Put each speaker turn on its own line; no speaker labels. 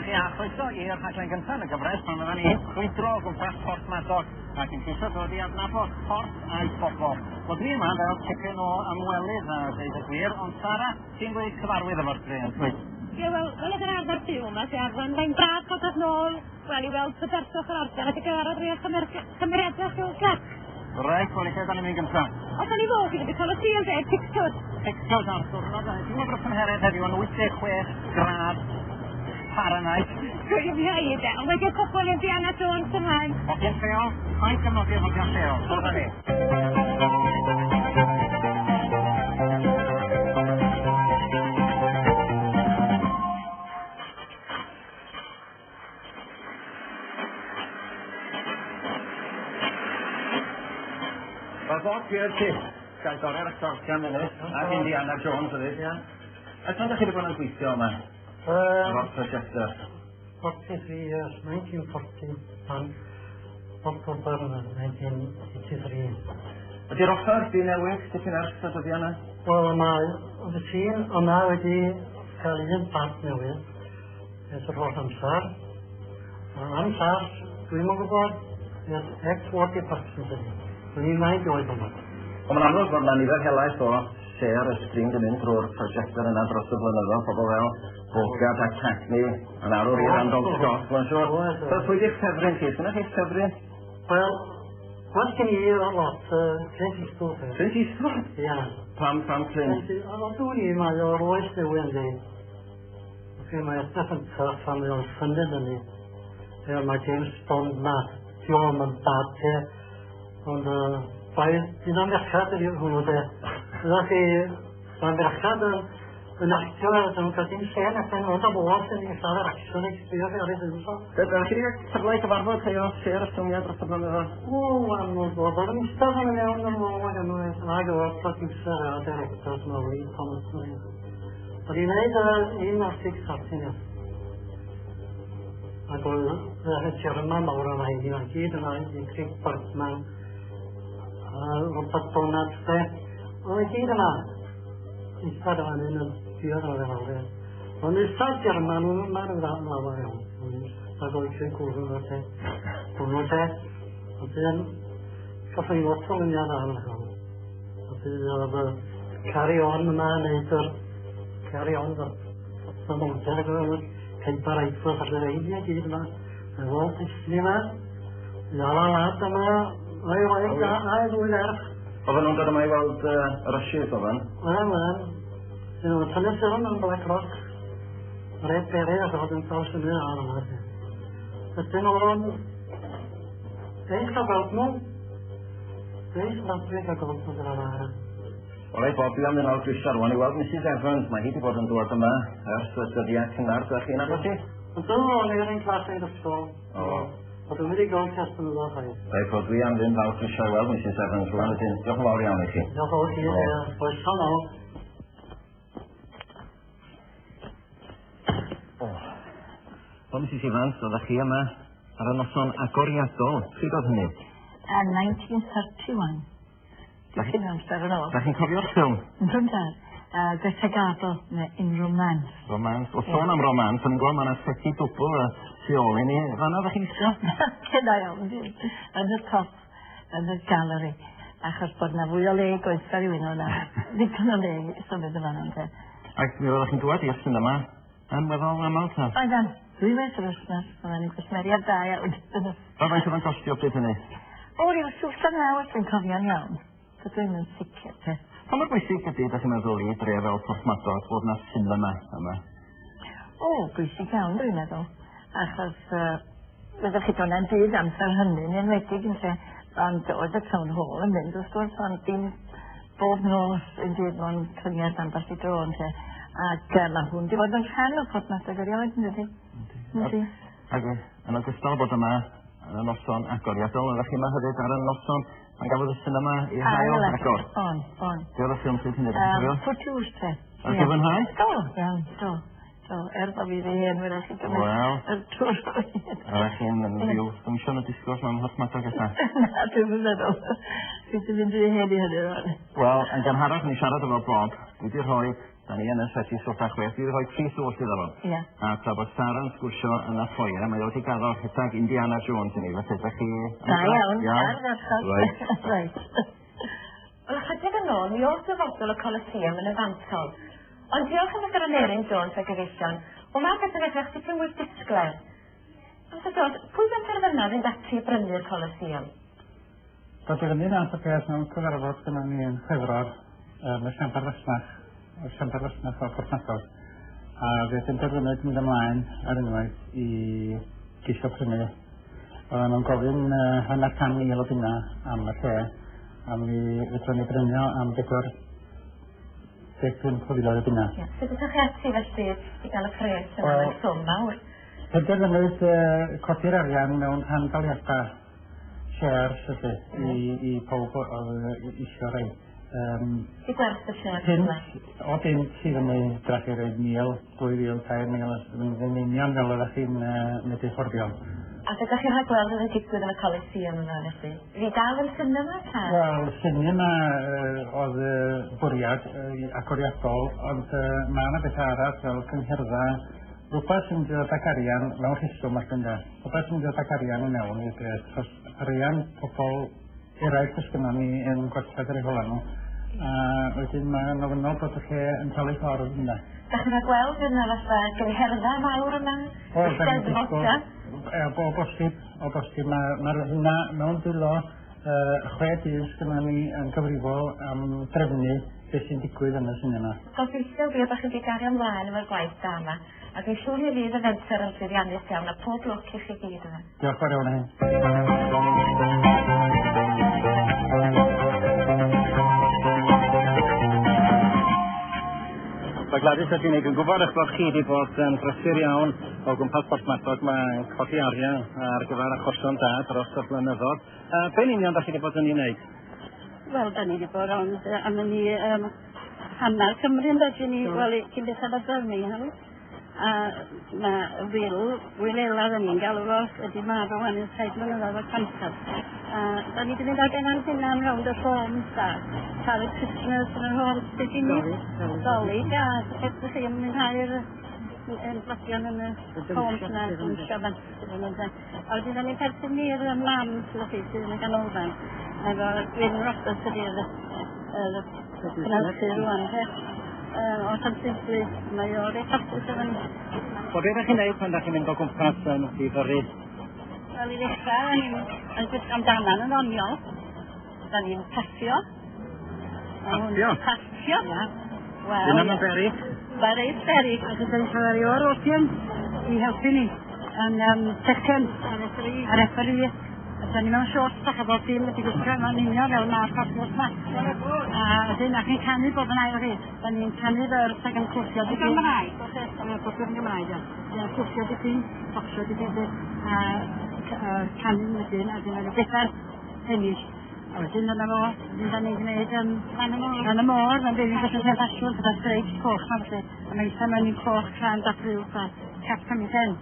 chi a chroeso i'r rhaglen gyntaf yn y gyfres pan fyddan ni'n crwydro o gwmpas Porthmadog ac yn ceisio dod i adnabod Porth a'i phobl. Wel dwi yma fel tipyn o ymwelydd a dweud y gwir, ond Sara, ti'n fwy cyfarwydd efo'r dre yn dwyt?
Ie, wel, fel ydych yn arfer byw yma, lle arfer, mae'n braf cael dod nôl, wel, i weld prydferthwch yr ardal ac i gyfarfod rhai o'r cymeriadau lliwgar.
Reit, wel i lle da ni'n mynd gyntaf?
O, da ni fod i fynd i Colosseum de, Pictures.
Pictures ar diwrnod, dwi'n meddwl bod y tymheredd heddiw yn 86 gradd Fahrenheit.
Dwi'n mwynhau de, ond wedi'r cwbl Indiana Jones ymlaen.
Hogyn lleol, rhaid cefnogi'r hogiau lleol. Dod â ni. Wel, Bob, diolch ti. Gael dorri'r accordion munud, ac Indiana Jones hefyd. Ia. A pan ydych chi wedi bod yn gweithio yma? Efo'r projector?
43 years, 1941, October 1983.
Ydy'r offer di newid dipyn ers y dyddiau yna?
Wel, mae y tîm yma wedi cael un part newydd ers yr holl amser. Am llall, dwi'm yn gwybod, ex-war department ydy. Dwi'n i'n maint oed yma.
Ond mae'n amlwg bod yna nifer helaeth o sêr y sgrin yn mynd drwy'r projector yna dros y blynyddoedd, pobl fel Bogart a Cagney, yn arwr i Randolph Scott, mae'n siŵr. So, pwy di'ch ffefryn chi? Sgynnoch chi'ch ffefryn?
Wel, well gen i o lot, Clint Eastwood.
Clint Eastwood?
Ia.
Pam, pam Clint?
Ond dwi'n i, mae o'r oes newydd yndi. Oce, mae edrych yn tough a mae o'n ffynnu fyny. Ie, mae James Bond ma, diolch yn bad te. Ond uh, bai, un o'n merched ydi hwnnw de. Ydych chi, mae'n merched yn, yn actio a dyn nhw'n cael dim sen allan ond am oes yn ei llawer yr action i sbio chi ar ei ffilm so.
Ydych chi wedi cyfle i gyfarfod rhai o sêr y ffilmiau dros y blynyddoedd?
O, anodd bod. Oedd yn eistedd yn mewn yn ôl ag yno, ag o'r producer a director, Murray Thomas. O'n i'n neud yy un o'r six thirty ia. Ac oedd y German mawr yma i ni gyd yma i Craig Bergman a Robert Donat de. Oedd i gyd yma. Eistedd yma yn yn diod o'r efo. Ond eistedd German yn yma yn dda yn lawer iawn. Ac oedd eisiau gwrdd yma te. Hwnnw te. Ond yn gath o'n lot o luniau dda yn hwn. A bydd oedd y carry on yma yn neud yr carry on the the mountain ac oedd Kemper Rifles ac yr einia gyd yma. Mae Walt Disney yma. La La Land yma. Mae wraig a a'i ddwy ferch.
Oedden nhw'n dod yma i weld yr Rushes oedden?
Oedden, oedden. Dyn nhw'n tynnu ffilm yn Black Rock. Red Berry ac oedd yn cael syniad ar yma. Ydyn nhw'n... Eich cael gweld nhw. Eich ofnadwy cael gweld nhw gyda'r ara.
Wel, ei Bob, dwi am fynd lawr grisiau rwan i weld Mrs Evans. Mae hi wedi bod yn dŵad yma ers y dyddiau cynnar. Dych chi'n nabod hi?
Ydw, o'n i'r un class yn ysgol.
O.
O, dwi'n mynd i gweld ti ers blynyddoedd chwaith.
Reit, wel dwi am fynd lawr grisiau i weld Mrs Evans rwan wedyn. Diolch yn fawr iawn i chi.
Diolch yn fawr i chi, ie. Croeso nôl.
O. Wel, Mrs Evans, oeddech chi yma ar y noson agoriadol. Pryd oedd hynny?
Yn 1931. Dipyn o amser yn ôl.
Da chi'n cofio'r ffilm?
Yndw dad. Greta Garbo neu In Romance.
Romance. Wel, sôn am romance, o'n i'n gweld ma' 'na seti dwbl y tu ôl i ni. Fan'na oddach chi'n ista?
Dyna iawn, yn y top, yn y galeri. Achos bod 'na fwy o le i goesa rhywun o'na ddigon o le i symud yn fan'na ynde.
Ac mi oeddech chi'n dŵad i'r sinema yn weddol amal ta?
Oeddan. Dwywaith yr wythnos. Oeddan ni'n gwsmeriaid da iawn.
A faint oedd o'n costio pryd hynny?
O, ryw swllt o naw os dwi'n cofio'n iawn. Dydw i'm yn sicr te.
Pa mor bwysig ydy, ydych chi'n meddwl, i dre fel Porthmadog fod 'na sinema yma?
O, bwysig iawn dwi'n meddwl. Achos uh, fyddwch chi do'n na'm byd amser hynny, yn enwedig yn lle. Ond oedd y town hall yn mynd wrth gwrs, ond dim bob nos yn dyd mewn cyngerdd ambell i dro yn lle. Ac uh, mae hwn wedi bod yn rhan o Porthmadog erioed, yn dydi? Yndi.
Ac yn ogystal bod yma ar y noson agoriadol, oeddech chi yma hefyd ar y noson pan gafodd y sinema ei hail agor.
On, on.
Be oedd y ffilm pryd hynny, ydych chi'n cofio?
Footloose.
A chi fwynhau?
Do, iawn, do. Do, er bod fi fy hun, wrach i gymryd
Wel.
yr tŵr.
Oeddech chi'n yn rhyw ddawnsio yn y disgo mewn Mhorthmadog ella?
Na, dwi'm yn meddwl. Dwi 'di mynd rhy hen i hynny rŵan.
Wel, yn gynharach o'n i'n siarad efo Bob, dwi 'di rhoi Da ni yn y seti soffa chwech. Dwi wedi rhoi pris oll iddo fo.
Ia.
A tra bod Sara'n sgwrsio yn y foyer, mae o wedi gaddo rhedeg Indiana Jones i ni. Felly, ydych chi...
Da iawn.
Iawn.
Ardderchog.
Reit.
Reit.
Wel, ychydig yn ôl, mi oedd dyfodol y Coliseum yn y fantol. Ond diolch yn Mr Aneurin Jones a gyfeillion, wel mae pethau'n edrych tipyn mwy disglair. Mr Jones, pwy benderfynodd fynd ati i brynu'r Coliseum?
Dod i fyny nath y peth mewn cyfarfod gyda ni yn Chwefror, yn y siambar fasnach, y siambar fasnach o Porthmadog. A fe benderfynwyd mynd ymlaen ar unwaith i geisio prynu. Oedden nhw'n gofyn 500,000 o bunna am y lle, a mi fedrwn ni brynu o am 45 o filoedd o bunna.
Ie. Sut ydych chi ati felly i gael y pres yma?
Wel-
Mae'n swm mawr.
Penderfynwyd codi'r arian mewn rhan-daliadau shares felly i pawb oedd isio rhai.
I gwerth y shares
Punt
yma.
o bunt i fyny drach i roed 1,000, 2,000, 3,000, yn union fel oeddech chi'n medru fforddio.
A beth ydych chi'n rhagweld yn digwydd yn y Coliseum yma felly? Fi dal yn cinema ta?
Wel, cinema oedd y bwriad agoriadol, ond mae yna bethau arall fel cyngherddau, rhywbeth sy'n mynd i ddod ag arian mewn rheswm allan de. Rhywbeth sy'n mynd i ddod ag arian i mewn i'r beth, achos arian pobl eraill os gynnon ni yn gwarchod ar eu hola nhw. A wedyn mae'n ofynnol bod y lle yn talu ffordd yna.
Dach chi'n rhagweld yna fatha gyngherddau mawr yma?
Wel, da ni'n disgwyl,
Eisteddfodau?
o bosib, o bosib, mae hynna mewn dwylo 6 dyn sgynnon ni yn gyfrifol am drefnu beth sy'n digwydd yn y sinema.
Gobeithio wir bod chi wedi gario ymlaen efo'r gwaith da yma, a dwi'n siŵr mi fydd y fenter yn llwyddiannus iawn, a pob lwc i chi gyd yma.
Diolch yn fawr iawn i chi.
Mae Gladys a Gini, dwi'n gwybod eich bod chi wedi bod yn brysur iawn o gwmpas Porthmadog. Mae'n codi arian ar gyfer achosion da dros y blynyddoedd. Be'n union da chi wedi bod yn ei wneud?
Wel, da ni wedi bod rownd am ni hanner Cymru yn dod ni, wel, cyn belled â Birmingham. A mae Will Ela, da ni'n galw fo, wedi marw wan yn 7 mlynedd o cancer. A da ni wedi mynd ar ben ein hunan rownd y homes a cael y Christmas yn yr homes, beth i ni? Dolig, a ydych chi yn mwynhau'r yn blodion yn y homes yna, dwnsio fan. A wedyn da ni'n perthyn i'r mam sydd chi, sydd yn y ganolfan, efo Gwyn Roberts ydy'r cynorthwy rwan, te. O Llantysilio, mae o reit hapus efo ni.
Wel, beth ydych chi'n neud pan ydych chi'n mynd o gwmpas yn difyrru?
Wel, i ddechrau, o'n i'n yn gwisgo amdanan yn ddoniol. Da ni'n paffio.
Paffio?
Paffio. Wel,
Dyna ma'n beryg.
Mae'n reit beryg.
Ac yn dweud cael o'r opium i helpu ni yn second
A
a referee. A da ni mewn shorts bach a bob dim wedi gwisgo yma'n union fel ma'r paffio yma. A wedyn, a chi'n canu bob yn ail chi. Da ni'n canu verse ac yn cwffio dipyn.
Gymraeg?
Bob yn Gymraeg, ia. Yn cwffio dipyn, bocsio dipyn, a canu wedyn, a wedyn oedd y bedwar ennill. A wedyn yna fo, wedyn da ni'n gwneud
Lan y môr.
Lan y môr, mae'n dweud ni'n gallu ffasiwn gyda streips coch na felly. A mae eitha mewn i'n coch tra'n dabriw a cap am ei phen.